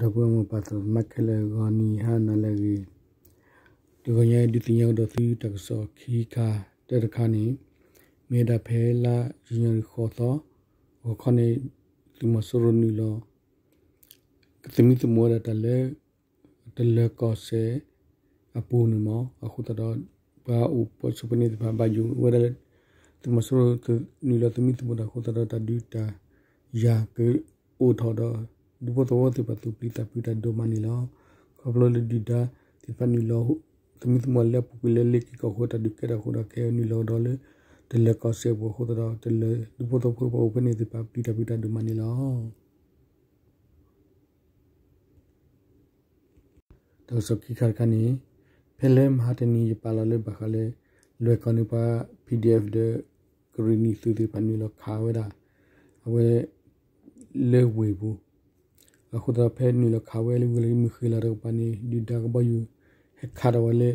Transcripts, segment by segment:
ဒီပုၢ်ဝဲၢ်မိၢ်ပၢ်သရၣ်သမါခဲလၢာ် ဂီၤနံၤဟါနၤလၢအဂ့ၤ, တဂီၤညါအံၤ ဒုးသ့ၣ်ညါကဒီးသုတၢ်ကစီၣ်ခံခါ, တၢတခါန့ၣ် မ့ၢ်ဝဲဒၣ်ဖဲလါယနူၤအါရံၤဃိးသီ, ဂီၤခီန့ၣ် သုးမီၤစိရိၤနုာ်လီၤ သမံသမိးဝဲဒၣ်တၢ်လၢ တလၢၤကီၢ်စဲၣ်အပူၤန့ၣ်မး, အဃိသတးဒီး ပှၤအိၣ်ပိာ်ဆိးပန့ၢ်သ့ၣ်တဖၣ် ဘၣ်ယိၣ်ဝဲဒၣ်လၢ သုးမီၤစိရိၤနုာ်လီၤသမံသမိးတၢ်အဃိသတးဒီး တၢ်ဒုးတၢ်ယၤကအိၣ်ထီၣ်ဒီး ဒူဖိသဝီသ့ၣ်တဖၣ်သူၣ်ပျံၤသးဖုးတၢ်ဒိၣ်မးန့ၣ်လီၤ. ခီဖျိလၢဒုၣ်ဒါသ့ၣ်တဖၣ်နုာ်လီၤ သမံသမိးလၢအပူၤကွံာ်လၢလ့ၤက့ၤကီၢ်ခိၣ်တၢ်ဒုးကဲထီၣ်အဃိဒီး ကဟဲနုာ်လီၤကဒီးလၢ တလၢၤကီၢ်စဲၣ်အပူၤအဃိသတးဒီး တလၢၤဒူဖိသဝီဖိပှၤအိၣ်ဖဲန့ၣ်သ့ၣ်တဖၣ်ပျံၤတၢ်ဖုးတၢ်ဒိၣ်မးန့ၣ်လီၤ. တၢ်ကစီၣ်ခံခါတခါန့ၣ် ဖဲလၢမဟါတနံၤယပာ်လီၤလၢဘၣ်ဃးလၢ လွဲၢ်ကီၢ်န့ၣ်ပှၤ PDF ဒီး ကရ့ၣ်နံၤသုးသ့ၣ်တဖၣ်နုာ်လီၤခးဝဲဒၣ် အဝဲ လၢဝ့ၢ်ပူၤ, အဃိသတးဒီးဖဲနုာ်လီၤခးဝဲလၢဝ့ၢ်လၢမုၢ်ဃ့ၢ်လီၤတကပၤန့ၣ် ဒုၣ်ဒါကဘီယူၤ ဟဲခးဒီးဝဲလၢ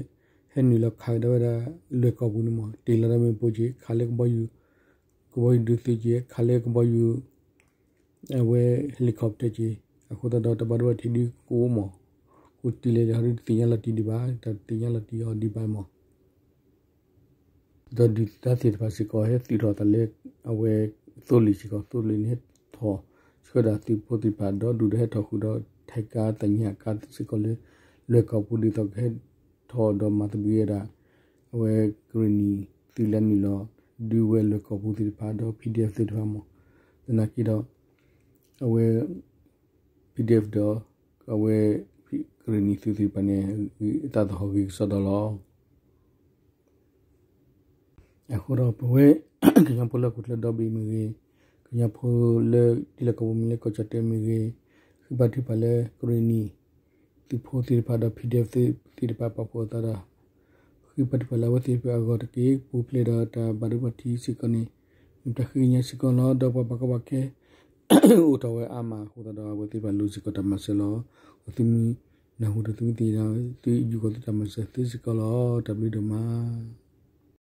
ဟဲနုာ်လီၤခးကဒီးဝဲဒၣ် လွဲၢ်ကီၢ်ပူၤန့ၣ်မး တ့ၢ်လီၤဒီးမ့ၣ်ပိၢ်က့ၤ ခးလၢကဘီယူၤ ကဘီယူၤဒုးသုးက့ၤ ခးလၢကဘီယူၤ အဝဲ helicopter က့ၤ, အဃိသတးဒီးတၢ်ဘၣ်ဒိဘၣ်ထံးဒုးကအိၣ်မး, ကအိၣ်တ့ၢ်လၢဟီဒုးတသ့ၣ်ညါလီၤတံၢ်ဒံးဘၣ်, တၢ်တသ့ၣ်ညါလီၤတံၢ်အီၤဒံးဘၣ်မး ဒီးဒုၣ်ဒါသ့ၣ်တဖၣ်စ့ၢ်ကီး ဟဲသုးထီၣ်သးလၢ အဝဲ သိလ့ၣ်စ့ၢ်ကီး သိလ့ၣ်န့ၣ် ဟဲထီၣ်ဆှၢဒၣ်သုးဖိသ့ၣ်တဖၣ် ဒီးဒုၣ်ဒါဟဲထီၣ်ဃုာ်ဒီး tanker သ့ၣ်ညါကါစ့ၢ်ကီးလၢ လွဲၢ်ကီၢ်ပူၤဒ်သိးကဟဲထီၣ်ဒီးမၤသဘံၣ်ဝဲဒၣ် အဝဲကရ့ၣ်နံၤသုးလၢနုာ်လီၤ ဒုးဝဲလွဲၢ်ကီၢ်ပူၤသ့ၣ်တဖၣ်ဒီး PDF သ့ၣ်တဖၣ်မး, သနာ်က့ဒီး အဝဲ PDF ဒီး အဝဲ ကရ့ၣ်နံၤသုးသ့ၣ်တဖၣ်န့ၣ် အသးသဟီၣ်ဂ့ၤကစီဒီလီၤ. အဃိဒီးပဝဲ ကညီဖိလၢဟီၣ်ခိၣ်ချၢဒီဘ့ၣ်မ့ၢ်ဂ့ၤ, ကညီဖိလၢထံလီၢ်ကီၢ်ပူၤမ့ၢ်လၢကီၢ်ကၠီၣ်တဲၣ်မ့ၢ်ဂ့ၤ, ဃ့ဘါထုကဖၣ်လၢကရ့ၣ်နံၤသုးဖိသ့ၣ်တဖၣ်ဒီး PDF သ့ၣ်တဖၣ်ပာ်ဖှိၣ်အသးဒီး ဃ့ဘါထုကဖၣ်လၢအဝဲသ့ၣ်တဖၣ်အဂီၢ်တက့ၢ်. ပူၤဖျဲးဒီးတၢ်ဘၣ်ဒိဘၣ်ထံးစ့ၢ်ကီးန့ၣ် မ့ၢ်တၢ်ဃ့ကညးစ့ၢ်ကီးလီၤ. ဒီးပှၤဘၣ်ကီဘၣ်ခဲ အိၣ်ထီၣ်ဝဲအါမးအဃိသတးဒီး အဝဲသ့ၣ်တဖၣ်လိၣ်စ့ၢ်ကီးတၢ်မၤစၢၤလီၤ. အဝဲသ့ၣ်မုၢ်နၢ်ဟူဒီးသုမ့ၢ်သ့ၣ်ညါ သုယူၢ်ဃီၤသုတၢ်မၤစၢၤသ့စ့ၢ်ကီးလီၤ. တၢ်ဘျုးဒိၣ်မး.